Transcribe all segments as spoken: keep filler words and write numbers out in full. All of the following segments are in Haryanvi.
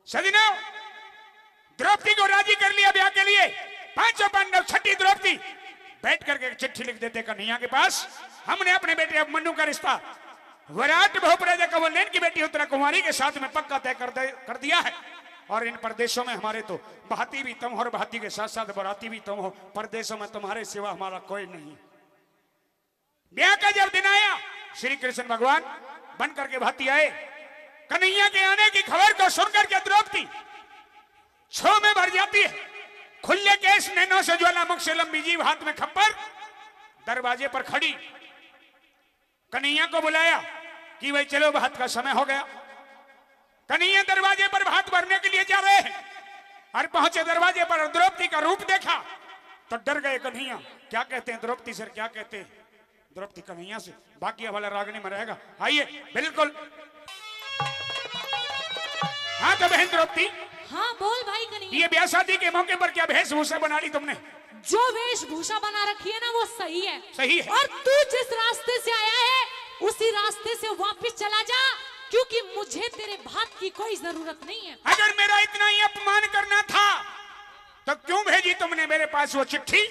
सजनों, द्रौपदी को राजी कर लिया ब्याह के लिए। पांचों पांडव, छठी द्रौपदी, बैठ करके एक चिट्ठी लिख देते कन्हैया के पास, "हमने अपने बेटे अभिमन्यु का रिश्ता विराट भूप राजा कंवरलेन की बेटी उत्तरा कुमारी के साथ में पक्का तय कर दे, कर दिया है। और इन परदेशों में हमारे तो भाती भी तुम हो और भाती के साथ साथ बराती भी तुम हो। परदेशों में तुम्हारे सिवा हमारा कोई नहीं।" ब्याह का जब दिन आया, श्री कृष्ण भगवान बन करके भाती आए। कन्हैया के आने की खबर को सुनकर के द्रौपदी क्षोभ में भर जाती है। खुले केश, नैनों से ज्वालामुख से लंबी जीभ, हाथ में खप्पर, दरवाजे पर खड़ी। कन्हैया को बुलाया कि भाई चलो, भात का समय हो गया। कन्हैया दरवाजे पर भात भरने के लिए जा रहे हैं और पहुंचे दरवाजे पर, द्रौपदी का रूप देखा तो डर गए कन्हैया। क्या कहते हैं द्रौपदी से, क्या कहते हैं द्रौपदी कन्हैया से? बाकी वाला रागनी में रहेगा। आइए, बिल्कुल। हाँ तो बहन द्रौपदी, हाँ, बोल भाई कन्हैया। ये ब्याह शादी के मौके पर क्या वेशभूषा बना ली तुमने? जो वेशभूषा बना रखी है ना, वो सही है। सही है। और तू जिस रास्ते से आया है, उसी रास्ते से वापस चला जा, क्योंकि मुझे तेरे भात की कोई जरूरत नहीं है। अगर मेरा इतना ही अपमान करना था, तो क्यों भेजी तुमने मेरे पास वो चिट्ठी?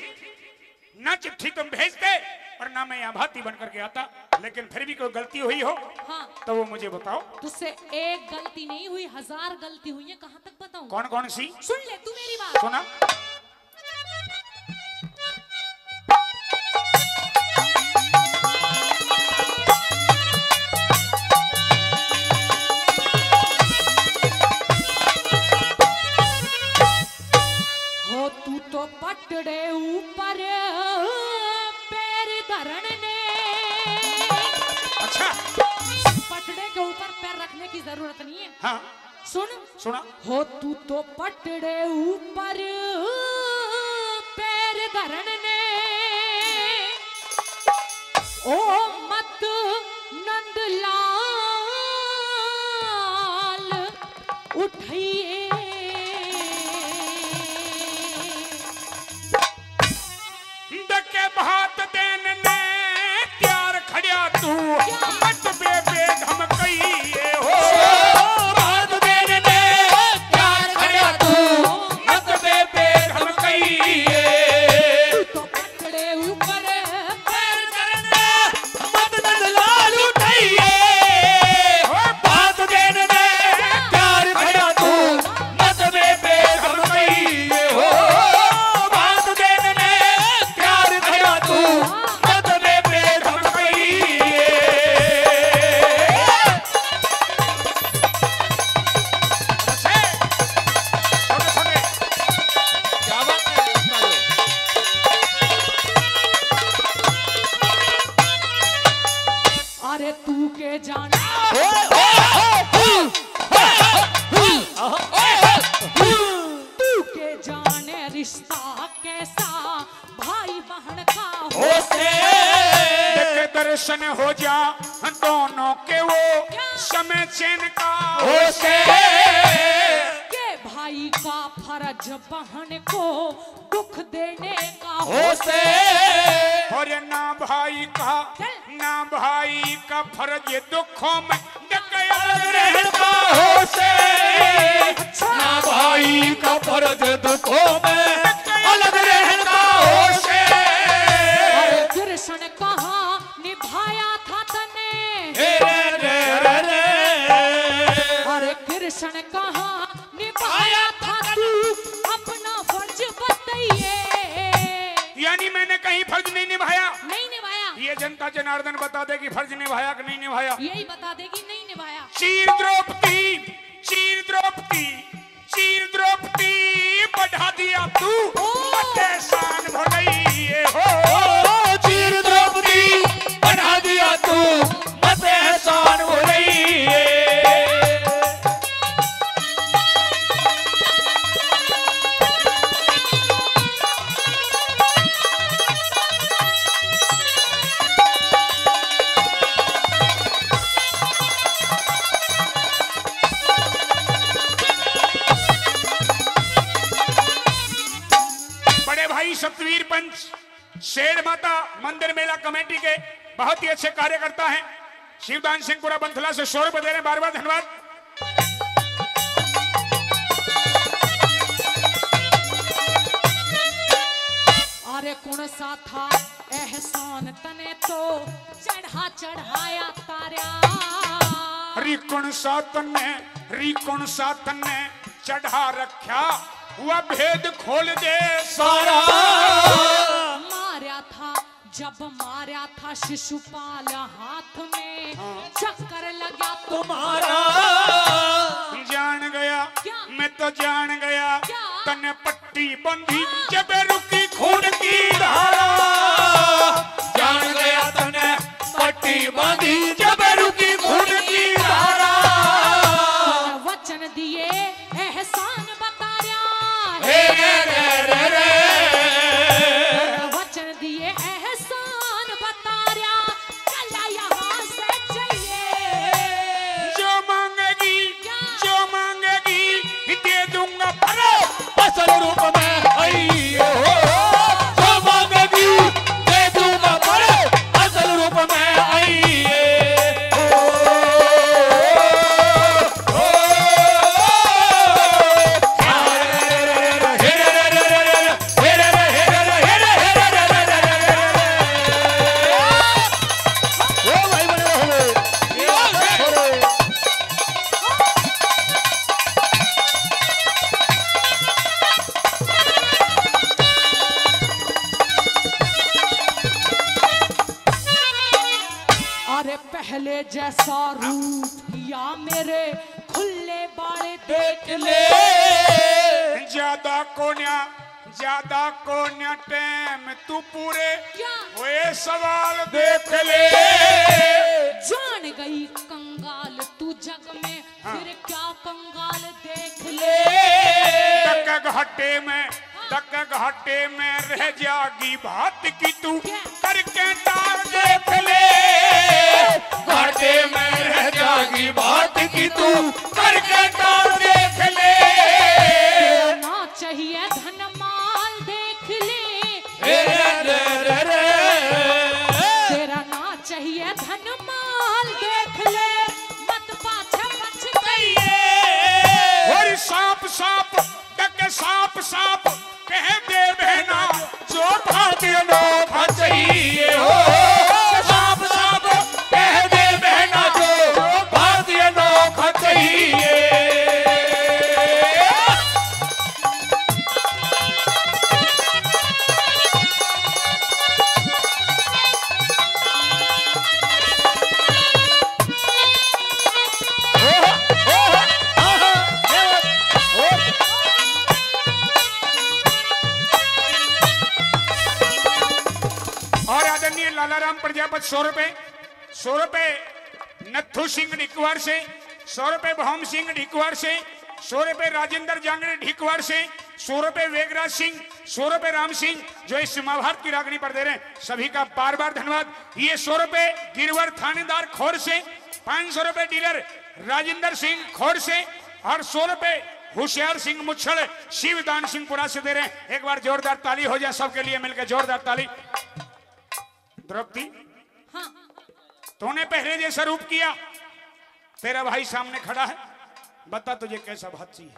ना चिट्ठी तुम भेजते और ना मैं यहाँ भाती बन करके आता। लेकिन फिर भी कोई गलती हुई हो, हाँ। तो वो मुझे बताओ। तुझसे एक गलती नहीं हुई, हजार गलती हुई है। कहाँ तक बताऊं? कौन कौन सी? सुन ले तू मेरी बात। सुना। हो तू तो पटड़े ऊपर पैर धरण ने। अच्छा। पटड़े के ऊपर पैर रखने की जरूरत नहीं है। हाँ। सुन। सुना। हो तू तो पटड़े ऊपर पैर धरण ने, ओ मत नंद लाल उठाइए। डके भात देन ने तैयार खड़्या तू, मत बेबे धमकइए हो। भात देन ने तैयार खड़्या तू, मत बेबे धमकइए। तू तो पटड़े ऊपर पैर धरन, मत नंद लाल उठाइए। हो भात देन ने तैयार खड़्या तू, मत बेबे धमकइए हो। भात देन ने तैयार खड़्या तू, मत बेबे धमकइए। छोटे, छोटे। क्या बात है, उस्ताद। अरे तू के जाने, तू के जाने रिश्ता कैसा भाई बहन का हो से। देख दर्शन हो जा दोनों के वो क्या? समय चैन का हो से। के भाई का फर्ज बहन को दुख देने का हो से। और ना भाई का, चल। ना भाई का फर्ज दुखों में डके अलग रहन का हो से। अच्छा। ना भाई का फर्ज दुखों में अलग रहन का हो से। अरे कृष्ण कहाँ निभाया था तने? हे रे रे रे रे। अरे कृष्ण कहाँ निभाया था तू अपना फर्ज बताइए। यानी मैंने कहीं फर्ज नहीं निभाया? नहीं निभाया। ये जनता जनार्दन बता दे कि फर्ज निभाया कि नहीं निभाया। यही बता दे कि नहीं निभाया। चीर द्रौपदी, चीर द्रौपदी, चीर द्रौपदी बढ़ा दिया तू, ओ। मत एहसान भुलइए हो। ओ, चीर द्रौपदी बढ़ा दिया तू, मत एहसान भुलइए। बड़े भाई सतवीर पंच, शेर माता मंदिर मेला कमेटी के बहुत ही अच्छे कार्यकर्ता हैं। शिवदान सिंह पूरा बंथला से सौ रुपए दे रहे हैं, बार बार धन्यवाद। सा था एहसान तने तो चढ़ा चढ़ाया तारा। री कौन सा तन्ने, री कौन सा तन्ने चढ़ा रखा, वह भेद खोल दे सारा। मारा था जब मारा था शिशुपाल हाथ में, हाँ। चक्कर लगा तुम्हारा। जान गया, क्या? मैं तो जान गया, क्या? तन्ने पट्टी बंधी जब रुकी खून की धारा। जान गया तन्ने पट्टी बंधी जब रुकी खून की धारा। वचन दिए एहसान बता रहा। हे रे रे रे रे। वचन दिए एहसान बता रहा। चला यहाँ से चलिए। जो मांगेगी, क्या? जो मांगेगी, दे दूंगा पर असल रूप में आई हो। जो मांगेगी, दे दूंगा पर असल रूप में आई हो। अरे पहले जैसा रूप या मेरे खुले बाल देख ले। ज्यादा कोन्या, ज्यादा कोन्या टाइम तू पूरे क्या? हुए सवाल देख ले। जान गई कंगाल तू जग में, हाँ। फिर क्या कंगाल देख ले। तक घाटे में, हाँ। तक घाटे में रह जागी बात की तू। क्या? करके टाल देख ले, घाटे में रह जागी बात की तू, करके टाल देख ले। तेरा ना चाहिए धन माल देख ले। रे रे रे रे। तेरा ना चाहिए धन माल देख ले, मत पाछे पछताइए। और सांप सांप डके सांप सांप कह दे बहना, जो भारतीय नौखा चाहिए हो। सांप सांप कह दे बहना, जो भारतीय नौखा चाहिए। और आदरणीय लालाराम प्रजापत सौ रुपए, सौ रुपए नथु सिंह ढिकवार से, सौ रुपए भौम सिंह ढिकवार से, सौ रुपए राजेंद्र जांगड़े ढिकवार से, सौ रुपए वेगराज सिंह, सौ रुपए राम सिंह, जो इस महाभारत की रागनी पर दे रहे हैं, सभी का बार बार धन्यवाद। ये सौ रुपए गिरवर थानेदार खोर से, पाँच सौ रुपए डीलर राजेंद्र सिंह खोर से और सौ रुपए होशियार सिंह मुच्छड़ शिवदान सिंहपुरा से दे रहे हैं। एक बार जोरदार ताली हो जाए सबके लिए मिलकर, जोरदार ताली। द्रौपदी, हाँ। तूने पहले जैसा रूप किया, तेरा भाई सामने खड़ा है, बता तुझे कैसा भात चाहिए?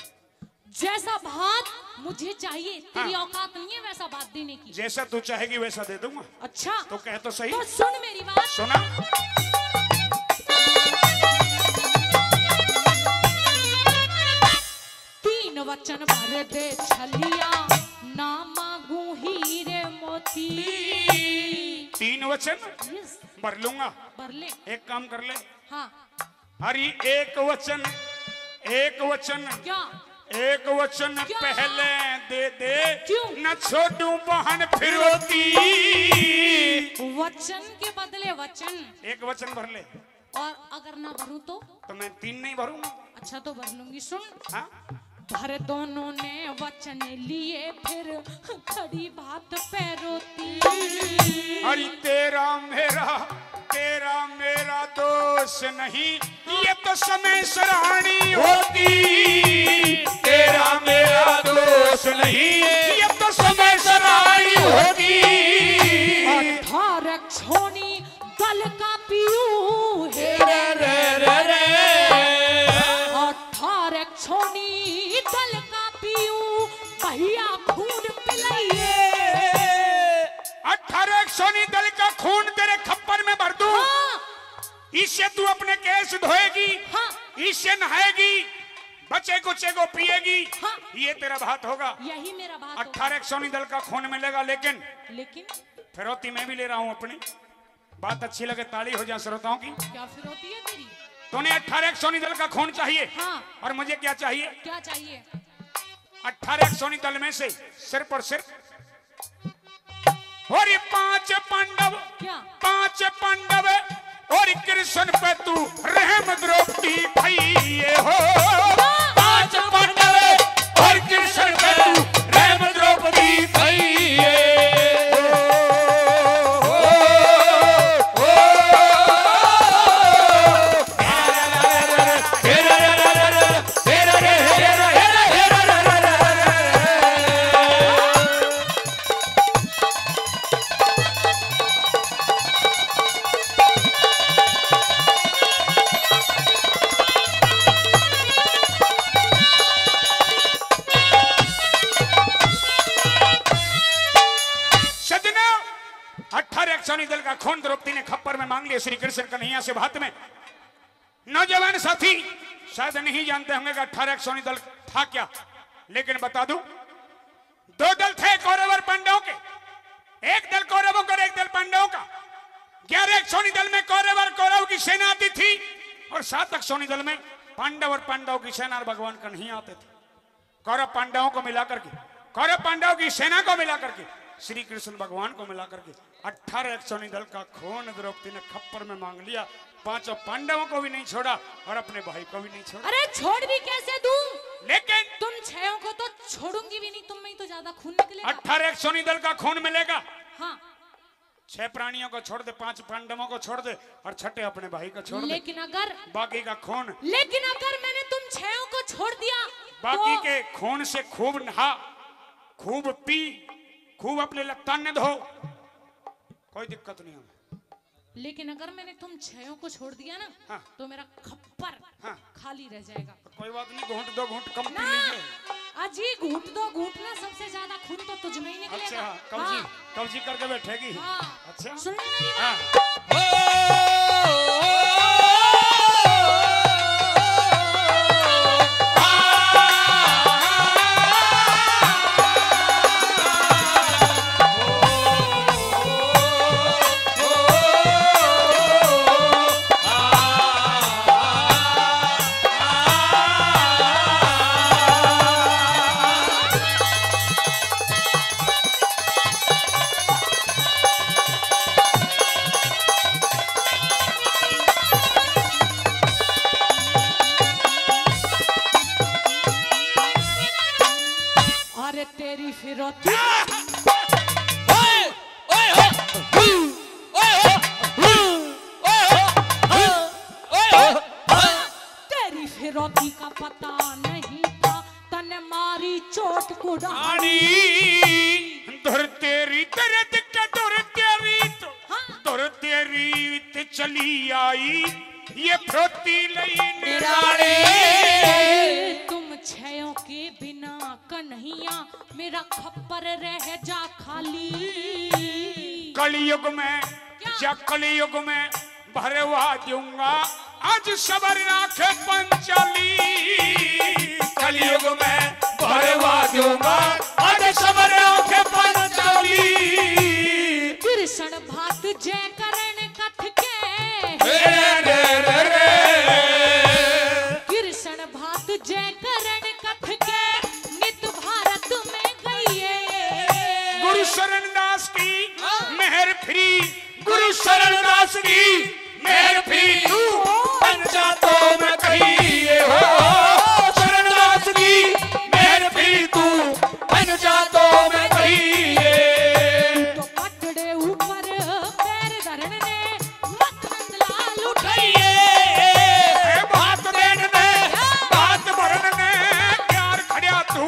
जैसा भात मुझे चाहिए, तेरी हाँ। औकात नहीं है वैसा भात देने की। जैसा तू चाहेगी वैसा दे दूंगा। अच्छा। तो कह तो सही। तो सुन मेरी बात। सुना। तीन वचन भर दे छलिया, ना मांगू हीरे मोती। तीन वचन Yes। भर लूंगा। भर ले। एक काम कर ले। हाँ। हरी एक वचन, एक वचन, क्या? एक वचन क्या? पहले दे दे, क्यों? न छोड़ू बहन फिरौती। वचन के बदले वचन। एक वचन भर ले। और अगर ना भरूं तो? तो मैं तीन नहीं भरूंगा। अच्छा, तो भर लूंगी, सुन। हाँ? भर दोनों ने वचन लिए, फिर खड़ी भात पे रोती। अरे तेरा मेरा, तेरा मेरा दोष नहीं, ये तो समय सराहनी होती। तेरा मेरा दोष नहीं, ये तो समय सराहनी होती। अठारह छोनी दल का पीऊ हे। रे, रे, रे, रे। अठारह छोनी दल का पीऊ, भैया खून पिलाइए। आ इससे तू अपने केस धोएगी, हाँ। इससे नहाएगी, बचे कुचे को पिएगी, हाँ। ये तेरा भात होगा। यही मेरा भात होगा। अठारह एक सोनी दल का खून मिलेगा, लेकिन लेकिन? फिरौती मैं भी ले रहा हूँ अपनी। बात अच्छी लगे, ताली हो जाए श्रोताओं की। क्या फिरौती है तेरी? तूने अठारह एक सोनी दल का खून चाहिए, हाँ। और मुझे क्या चाहिए? क्या चाहिए? अठारह एक सोनी दल में से सिर्फ और सिर्फ और ये पांच पांडव, क्या? पांच पांडव और कृष्ण पे तू रहम द्रौपदी भई हो। पांच पांडव और कृष्ण पे तू रहम द्रौपदी भई। सजना, अठारह एक सोनी दल का खून द्रौपदी ने खप्पर में मांग लिया श्री कृष्ण कन्हैया से भात में। नौजवान साथी शायद नहीं जानते होंगे कि अठारह एक सोनी दल था क्या, लेकिन बता दूं, दो दल थे कौरव और पांडवों के। एक दल कौरवों का और एक दल पांडवों का। ग्यारह एक सोनी दल में कौरव और कौरव की सेना आती थी, और सात एक सोनी दल में पांडव और पांडव की सेना और भगवान कन्हैया आते थे। कौरव पांडवों को मिला करके, कौरव पांडवों की सेना को मिला करके श्री कृष्ण भगवान को मिला करके अठारह एक सोनी दल का खून द्रौपदी ने खप्पर में मांग लिया। पांचों पांडवों को भी नहीं छोड़ा और अपने भाई को भी नहीं छोड़ा। अरे, छोड़ भी कैसे दूं? लेकिन तुम छयों को तो छोड़ूंगी भी नहीं, तुम में ही तो ज्यादा खून निकलेगा। अठारह एक सोनी दल का खून मिलेगा। हाँ। छह प्राणियों को छोड़ दे, पांच पांडवों को छोड़ दे और छठे अपने भाई को छोड़ दे। लेकिन अगर बाकी का खून लेकिन अगर मैंने तुम छयों को छोड़ दिया, बाकी तो के खून से खूब नहा, खूब पी, खूब अपने लत्तान्य धो, कोई दिक्कत नहीं होगी। लेकिन अगर मैंने तुम छयों को छोड़ दिया ना, हाँ। तो मेरा खप्पर हाँ। खाली रह जाएगा। कोई बात नहीं, घूंट दो घूंट कम पी ना। लीजिए। अजी, घूंट दो घूंट ना, सबसे ज्यादा खून तो तुझ में ही निकलेगा। अच्छा, कब्जी, हाँ। कब्जी करके बैठेगी। हाँ। अच्छा। सुन ले मेरी बात। हाँ। अरे तेरी फिरौती। ओए, ओए, ओए, ओए, ओए, ओए, ओए, ओए, ओए, ओए। तेरी फिरौती का पता नहीं था, तने मारी चोट कुड़ानी। धुर तेरी दर्द के धुर तेरी तो, हाँ। धुर तेरी ते चली आई ये फिरौती लई निराली। तुम छयों के बिना कन्हैया मेरा खप्पर रह जा खाली। कलयुग में क्या? या कलयुग में भरवा दूंगा आज सबर राखे पंचाली। कलयुग में भरवा दूंगा आज सबर राखे पंचाली। कृष्ण भात जय करण कथ के। रे रे रे रे। कृष्ण भात जय करण कथ के नित भारत में गई है। गुरु शरण दास की मेहर फिरी, गुरु शरण दास की मेहर फिरी तू पंचायतों में कही हो। शरण दास की मेहर फिरी तू पंचायतों में कही। तो पटड़े ऊपर पैर धरण ने मत नंदलाल उठाइए। ए, बात देण ने, बात भरण ने, प्यार खड़िया तू।